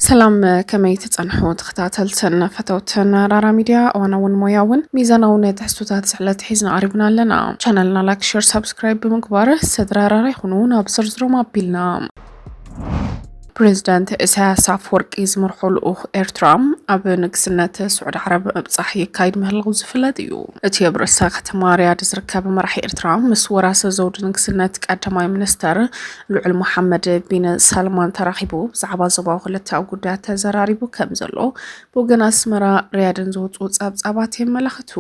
ሰላም፣ ከመይ ትጸንሑ ተኸታተልትን ፈተውትን ራራ ሚድያ? እዋናውን ሞያውን ሚዛናውን ትሕዝቶታት ስሕለት ሒዝና ቀሪብና ኣለና። ቻነልና ላይክ፣ ሸር፣ ሳብስክራይብ ብምግባር ስድራ ራራ ይኹኑ። ናብ ዝርዝሮም ኣቢልና። ፕሬዚዳንት ኢሳያስ ኣፈወርቂ ዝመርሖ ልኡኽ ኤርትራ ኣብ ንግስነት ስዑዲ ዓረብ ምብጻሕ የካይድ ምህላው ዝፍለጥ እዩ። እቲ ኣብ ርእሰ ከተማ ሪያድ ዝርከብ መራሒ ኤርትራ ምስ ወራሲ ዘውዲ ንግስነት ቀዳማይ ሚኒስተር ልዑል መሓመድ ቢን ሳልማን ተራኺቡ ብዛዕባ ዞባዊ ክልተኣዊ ጉዳያት ተዘራሪቡ ከም ዘሎ ብወገን ኣስመራ ሪያድን ዝወጹ ጸብጻባት የመላኽቱ።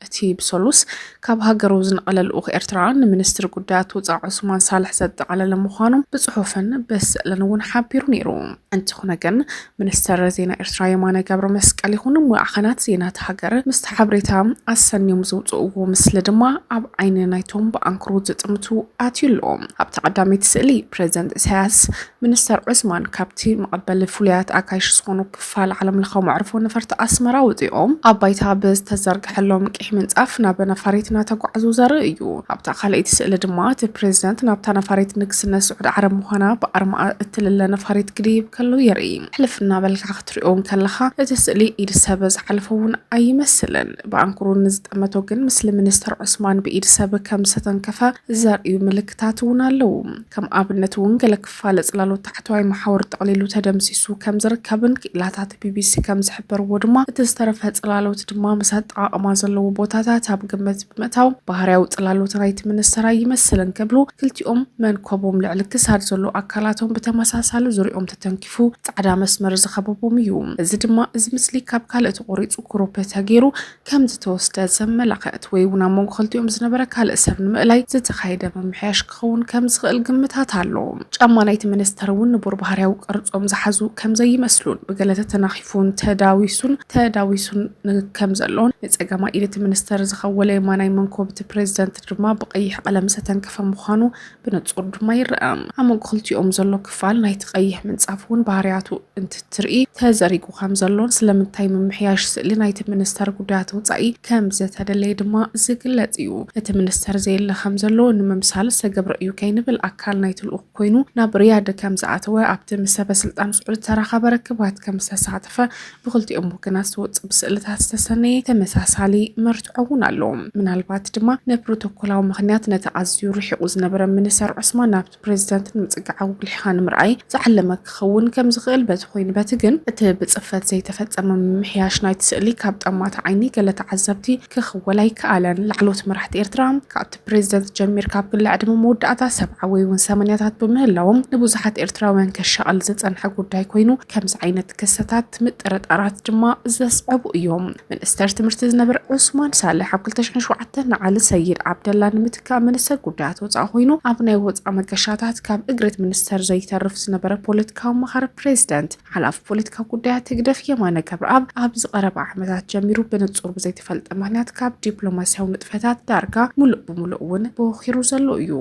እቲ ብሰሉስ ካብ ሃገሩ ዝነቐለ ልኡኽ ኤርትራ፣ ንሚኒስትሪ ጉዳያት ወጻኢ ዑስማን ሳልሕ ዘጠቓለለ ምዃኑ ብጽሑፍን ብስእልን እውን ሓቢሩ ነይሩ። እንተኾነ ግን፣ ሚኒስተር ዜና ኤርትራ የማነ ገብረ መስቀል ይኹን ማዕኸናት ዜና እታ ሃገር ምስቲ ሓበሬታ ኣሰንዮም ዘውጽእዎ ምስሊ ድማ ኣብ ዓይኒ ናይቶም ብኣንክሮት ዝጥምቱ ኣትዩ ኣሎ። ኣብታ ቀዳመይቲ ስእሊ፣ ፕሬዚደንት ኢሳያስ፣ ሚኒስተር ዑስማን ካብቲ መቐበሊ ፍሉያት ኣጋይሽ ዝኾኑ ክፋል ዓለምለኻዊ መዕርፎ ነፈርቲ ኣስመራ ወጺኦም፣ ኣብ ባይታ ብዝተዘርግሐሎም ቀይሕ ምንጻፍ ናብ ነፋሪት እናተጓዕዙ ዘርኢ እዩ። ኣብታ ካልኣይቲ ስእሊ ድማ፣ እቲ ፕሬዚደንት ናብታ ነፋሪት ንግስነት ስዑዲ ዓረብ ምዃና ብኣርማኣ እትልለ ነፋሪት ክድይብ ከሎ የርኢ። ሕልፍ እናበልካ ክትሪኦ እንከለኻ፣ እቲ ስእሊ ኢድ ሰብ ዝሓለፎ እውን ኣይመስልን። ብኣንክሮ ንዝጠመቶ ግን፣ ምስሊ ሚኒስተር ዑስማን ብኢድ ሰብ ከም ዝተተንከፈ ዘርእዩ ምልክታት እውን ኣለዉ። ከም ኣብነት እውን፣ ገለ ክፋል ጽላሎት ታሕተዋይ መሓውር ጠቕሊሉ ተደምሲሱ ከም ዝርከብን ክኢላታት ቢቢሲ ከም ዝሕበርዎ ድማ፣ እቲ ዝተረፈ ጽላሎት ድማ ምስ ኣጠቓቕማ ዘለዎ ቦታታት ኣብ ግምት ብምእታው፣ ባህርያዊ ጽላሎት ናይቲ ሚኒስተር ኣይመስልን ክብሉ ክልቲኦም መንኮቦም ልዕሊ ክሳድ ዘሎ ኣካላቶም ብተመሳሳሊ ዙሪኦም ተተንኪፉ ጻዕዳ መስመር ዝኸበቦም እዩ። እዚ ድማ፣ እዚ ምስሊ ካብ ካልእ ተቖሪጹ ክሮፕ ተገይሩ ከም ዝተወስደ ዘመላኽት ወይ እውን ኣብ መንጎ ክልቲኦም ዝነበረ ካልእ ሰብ ንምእላይ ዝተኻየደ ምምሕያሽ ክኸውን ከም ዝኽእል ግምታት ኣሎ። ጫማ ናይቲ ሚኒስተር እውን ንቡር ባህርያዊ ቅርጾም ዝሓዙ ከም ዘይመስሉን ብገለ ተተናኺፉን ተዳዊሱን ተዳዊሱን ን-፣ ከም ዘሎን ንጸጋማይ ኢድ እቲ ሚኒስተር ዝኸወለ የማናይ መንኮብ እቲ ፕሬዚደንት ድማ ብቐይሕ ቀለም ዝተንከፈ ምዃኑ ብንጹር ድማ ይረኣ። ኣብ መንጎ ክልቲኦም ዘሎ ክፋል ናይቲ ቀይሕ ምንጻፍ እውን ባህርያቱ እንትትርኢ ተዘሪጉ ከም ዘሎን ስለምንታይ ምምሕያሽ ስእሊ ናይቲ ሚኒስተር ጉዳያት ወጻኢ ከም ዝተደለየ ድማ ዝግለጽ እዩ። እቲ ሚኒስተር ዘየለ ከም ዘሎ ንምምሳል ዝተገብረ እዩ ከይንብል፣ ኣካል ናይቲ ልኡኽ ኮይኑ ናብ ሪያድ ከም ዝኣተወ፣ ኣብቲ ምስ ሰበ ስልጣን ስዑዲ ዝተራኸበ ርክባት ከም ዝተሳተፈ ብክልቲኦም ወገናት ዝወጽእ ብስእልታት ዝተሰነየ ተመሳሳሊ መርትዖ እውን ኣሎ። ምናልባት ድማ ንፕሮቶኮላዊ ምኽንያት ነቲ ኣዝዩ ርሒቑ ዝነበረ ሚኒስተር ዑስማን ናብቲ ፕሬዚደንት ንምጽጋዕ ኣጉሊሕኻ ንምርኣይ ዝዓለመ ክኸውን ከም ዝኽእል በቲ ኮይኑ፣ በቲ ግን እቲ ብጽፈት ዘይተፈጸመ ምምሕያሽ ናይቲ ስእሊ ካብ ጠማት ዓይኒ ገለ ተዓዘብቲ ክኽወል ኣይከኣለን። ላዕለዎት መራሕቲ ኤርትራ ካብቲ ፕሬዚደንት ጀሚርካ ኣብ ክሊ ዕድመ መወዳእታ ሰብዓ ወይ እውን ሰማንያታት ብምህላዎም ንብዙሓት ኤርትራውያን ከሻቕል ዝጸንሐ ጉዳይ ኮይኑ፣ ከምዚ ዓይነት ክስተታት ምጥርጣራት ድማ ዘስዕቡ እዮም። ሚኒስተር ትምህርቲ ዝነበረ ዑስማን ሳልሕ ኣብ ክልተ ሽሕን ሸውዓተን ንዓሊ ሰይድ ዓብደላ ንምትካእ ሚኒስተር ጉዳያት ወጻኢ ኮይኑ ኣብ ናይ ወጻኢ መገሻታት ካብ እግሪ እቲ ሚኒስተር ዘይተርፍ ዝነበረ ፖለቲካዊ ኣማኻሪ ፕሬዚደንት፣ ሓላፊ ፖለቲካዊ ጉዳያት ህግደፍ የማነ ገብረኣብ ኣብዚ ቀረባ ዓመታት ጀሚሩ ብንጹር ብዘይተፈልጠ ምኽንያት ካብ ዲፕሎማስያዊ ንጥፈታት ዳርጋ ሙሉእ ብሙሉእ እውን ቦኺሩ ዘሎ እዩ።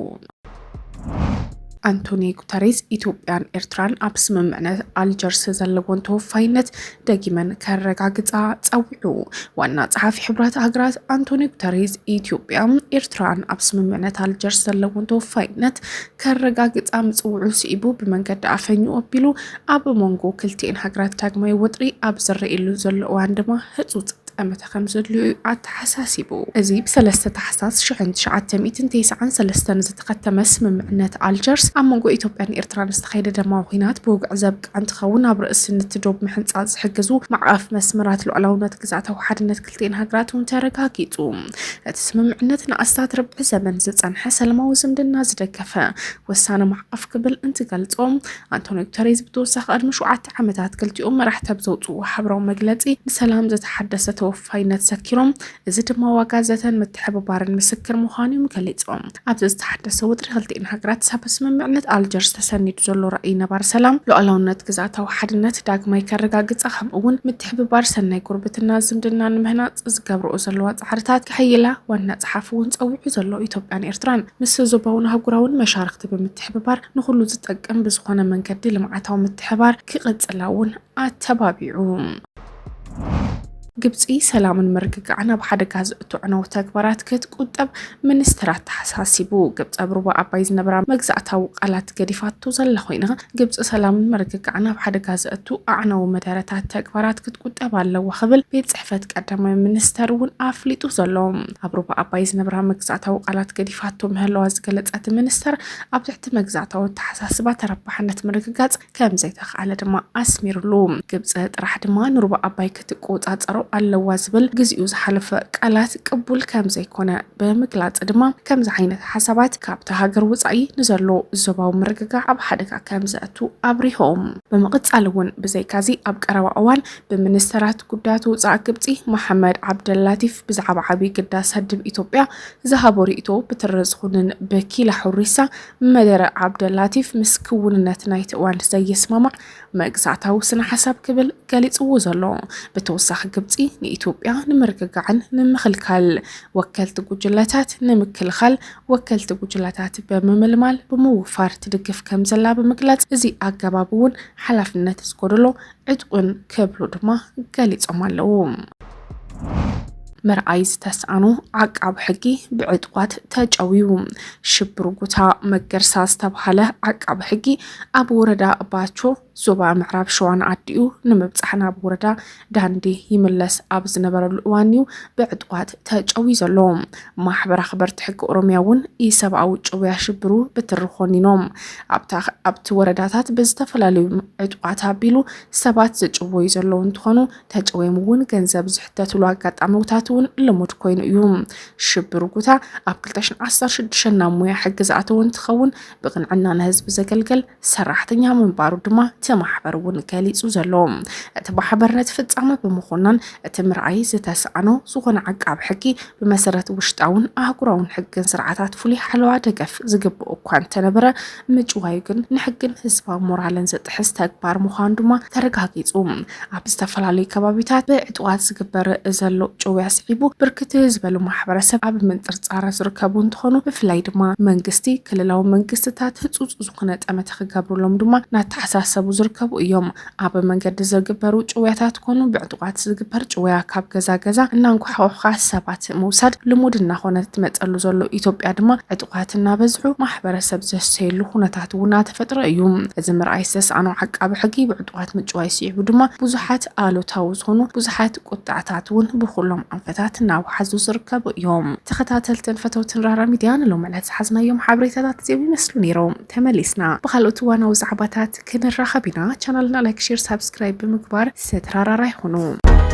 ኣንቶኒ ጉተሬዝ ኢትዮጵያን ኤርትራን ኣብ ስምምዕነት ኣልጀርስ ዘለወን ተወፋይነት ደጊመን ከረጋግጻ ጸዊዑ። ዋና ጸሓፊ ሕቡራት ሃገራት ኣንቶኒ ጉተሬዝ ኢትዮጵያን ኤርትራን ኣብ ስምምዕነት ኣልጀርስ ዘለወን ተወፋይነት ከረጋግጻ ምጽውዑ ስዒቡ ብመንገዲ ኣፈኝኡ ኣቢሉ፣ ኣብ መንጎ ክልቲኤን ሃገራት ዳግማይ ወጥሪ ኣብ ዝረኣየሉ ዘሎ እዋን ድማ ህጹጽ ጠመተ ከም ዘድልዮ እዩ ኣተሓሳሲቡ። እዚ ብሰለስተ ታሕሳስ ሽሕን ትሽዓተ ሚእትን ተስዓን ሰለስተን ዝተኸተመ ስምምዕነት ኣልጀርስ፣ ኣብ መንጎ ኢትዮጵያን ኤርትራን ዝተኻየደ ደማዊ ኲናት ብውግዕ ዘብቅዕ እንትኸውን፣ ኣብ ርእሲ ነቲ ዶብ ምሕንጻጽ ዝሕግዙ ማዕቐፍ መስመራት ልዑላውነት ግዝኣታዊ ሓድነት ክልቲኤን ሃገራት እውን ተረጋጊጹ። እቲ ስምምዕነት ንኣስታት ርብዒ ዘመን ዝጸንሐ ሰላማዊ ዝምድና ዝደገፈ ወሳኒ ማዕቐፍ ክብል እንትገልጾ፣ ኣንቶኒ ጉተሬዝ ብተወሳኺ ቅድሚ ሸውዓተ ዓመታት ክልቲኦም መራሕቲ ኣብ ዘውፅእዎ ሓበራዊ መግለፂ፣ ንሰላም ዝተሓደሰ ተወፋይነት ዘኪሮም፣ እዚ ድማ ዋጋ ዘተን ምትሕብባርን ምስክር ምዃኑ እዮም ገሊፆም። ኣብዚ ዝተሓደሰ ወጥሪ ክልቲኤን ሃገራት ሳብ ስምምዕነት ኣልጀርስ ተሰኒዱ ዘሎ ራእይ ነባር ሰላም፣ ሉዓላውነት፣ ግዝኣታዊ ሓድነት ዳግማይ ከረጋግፃ፣ ከምኡ እውን ምትሕብባር ሰናይ ጉርብትና ዝምድና ንምህናፅ ዝገብርኦ ዘለዋ ፃዕርታት ከሐይላ ዋና ጸሓፊ እውን ጸዊዑ ዘሎ። ኢትዮጵያን ኤርትራን ምስ ዞባውን ኣህጉራውን መሻርኽቲ ብምትሕብባር ንኹሉ ዝጠቅም ብዝኾነ መንገዲ ልምዓታዊ ምትሕባር ክቕጽላ እውን ኣተባቢዑ። ግብፂ ሰላምን ምርግጋዕን ኣብ ሓደጋ ዘእቱ ዕነው ተግባራት ክትቁጠብ ሚኒስትር ኣተሓሳሲቡ። ግብፂ ኣብ ሩባ ኣባይ ዝነብራ መግዛእታዊ ቃላት ገዲፋቶ ዘላ ኮይና፣ ግብፂ ሰላምን ምርግጋዕን ኣብ ሓደጋ ዘእቱ ኣዕነዊ መደረታት ተግባራት ክትቁጠብ ኣለዋ ክብል ቤት ጽሕፈት ቀዳማይ ሚኒስተር እውን ኣፍሊጡ ዘሎ። ኣብ ሩባ ኣባይ ዝነብራ መግዛእታዊ ቃላት ገዲፋቶ ምህላዋ ዝገለጸት ሚኒስተር፣ ኣብ ትሕቲ መግዛእታዊ ኣተሓሳስባ ተረባሕነት ምርግጋጽ ከም ዘይተኽኣለ ድማ ኣስሚሩሉ። ግብፂ ጥራሕ ድማ ንሩባ ኣባይ ክትቆጻጸሮ ኣለዋ ዝብል ግዚኡ ዝሓለፈ ቃላት ቅቡል ከም ዘይኮነ ብምግላጽ ድማ፣ ከምዚ ዓይነት ሓሳባት ካብታ ሃገር ወጻኢ ንዘሎ ዞባዊ ምርግጋዕ ኣብ ሓደጋ ከም ዘእቱ ኣብሪሆም። ብምቕጻል እውን ብዘይካዚ ኣብ ቀረባ እዋን ብሚኒስተራት ጉዳያት ወጻኢ ግብጺ መሓመድ ዓብደላቲፍ ብዛዕባ ዓብዪ ግዳስ ህዳሰ ኢትዮጵያ ዝሃቦ ርእይቶ ብትረ ዝኹንን ብኪላ ሑሪሳ መደረ ዓብደላቲፍ ምስ ክውንነት ናይቲ እዋን ዘይስማማዕ መግዛእታዊ ስነ ሓሳብ ክብል ገሊጽዎ ዘሎ። ብተወሳኺ ግብጺ ንኢትዮጵያ ንምርግጋዕን ንምኽልካል ወከልቲ ጉጅለታት ንምክልኻል ወከልቲ ጉጅለታት ብምምልማል ብምውፋር ትድግፍ ከም ዘላ ብምግላጽ፣ እዚ ኣገባብ እውን ሓላፍነት ዝጎደሎ ዕጥቁን ክብሉ ድማ ገሊጾም ኣለዉ። ምርኣይ ዝተስኣኖ ዓቃቢ ሕጊ ብዕጡቓት ተጨውዩ። ሽብሩ ጉታ መገርሳ ዝተባህለ ዓቃቢ ሕጊ ኣብ ወረዳ ባቾ ዞባ ምዕራብ ሸዋን ኣዲኡ ንምብጻሕ ናብ ወረዳ ዳንዲ ይምለስ ኣብ ዝነበረሉ እዋን እዩ ብዕጡቓት ተጨውዩ ዘሎ። ማሕበር ኣኽበርቲ ሕጊ ኦሮምያ እውን ኢሰብኣዊ ጭውያ ሽብሩ ብትሪ ኮኒኖም። ኣብታ፣ ኣብቲ ወረዳታት ብዝተፈላለዩ ዕጡቓት ኣቢሉ ሰባት ዝጭወዩ ዘለዉ እንትኾኑ፣ ተጨውዮም እውን ገንዘብ ዝሕተትሉ ኣጋጣሚታት እውን ልሙድ ኮይኑ እዩ። ሽብሩ ጉታ ኣብ ክልተ ሽሕን ዓሰርተ ሽዱሽተን ናብ ሙያ ሕጊ ዝኣተወ እንትኸውን፣ ብቕንዕና ንህዝቢ ዘገልገል ሰራሕተኛ ምንባሩ ድማ እቲ ማሕበር እውን ገሊጹ ዘሎ። እቲ ማሕበር ነቲ ፍጻመ ብምኹናን እቲ ምርኣይ ዝተስኣኖ ዝኾነ ዓቃቢ ሕጊ ብመሰረት ውሽጣውን ኣህጉራውን ሕግን ስርዓታት ፍሉይ ሓለዋ ደገፍ ዝግብኦ እኳ እንተነበረ፣ ምጭዋዩ ግን ንሕግን ህዝባዊ ሞራልን ዝጥሕስ ተግባር ምዃኑ ድማ ተረጋጊጹ። ኣብ ዝተፈላለዩ ከባቢታት ብዕጡቓት ዝግበር ዘሎ ጭውያ ስዒቡ ብርክት ዝበሉ ማሕበረሰብ ኣብ ምንጥርጻር ዝርከቡ እንትኾኑ፣ ብፍላይ ድማ መንግስቲ፣ ክልላዊ መንግስትታት ህጹጽ ዝኾነ ጠመተ ክገብሩሎም ድማ እናተሓሳሰቡ ዝርከቡ እዮም። ኣብ መንገዲ ዝግበሩ ጭውያታት ኮኑ ብዕጡቓት ዝግበር ጭውያ ካብ ገዛ ገዛ እናንኳሕኳሕካ ሰባት ምውሳድ ልሙድ እናኾነ ትመጸሉ ዘሎ ኢትዮጵያ ድማ ዕጡቓት እናበዝሑ ማሕበረሰብ ዘሰየሉ ኩነታት እውን እናተፈጥረ እዩ። እዚ ምርኣይ ዝተስኣኖ ዓቃቢ ሕጊ ብዕጡቓት ምጭዋይ ስዒቡ ድማ ብዙሓት ኣሉታዊ ዝኾኑ ብዙሓት ቁጥዕታት እውን ብኩሎም ኣንፈታት እናወሓዙ ዝርከቡ እዮም። ተኸታተልትን ፈተውትን ራራ ሚድያ ንሎም ዕለት ዝሓዝናዮም ሓበሬታታት እዚኦም ይመስሉ ነይሮም። ተመሊስና ብኻልኦት እዋናዊ ዛዕባታት ክንራኸብ ኢና። ቻናልና ላይክ፣ ሼር፣ ሳብስክራይብ ብምግባር ሰትራራራ ይኹኑ።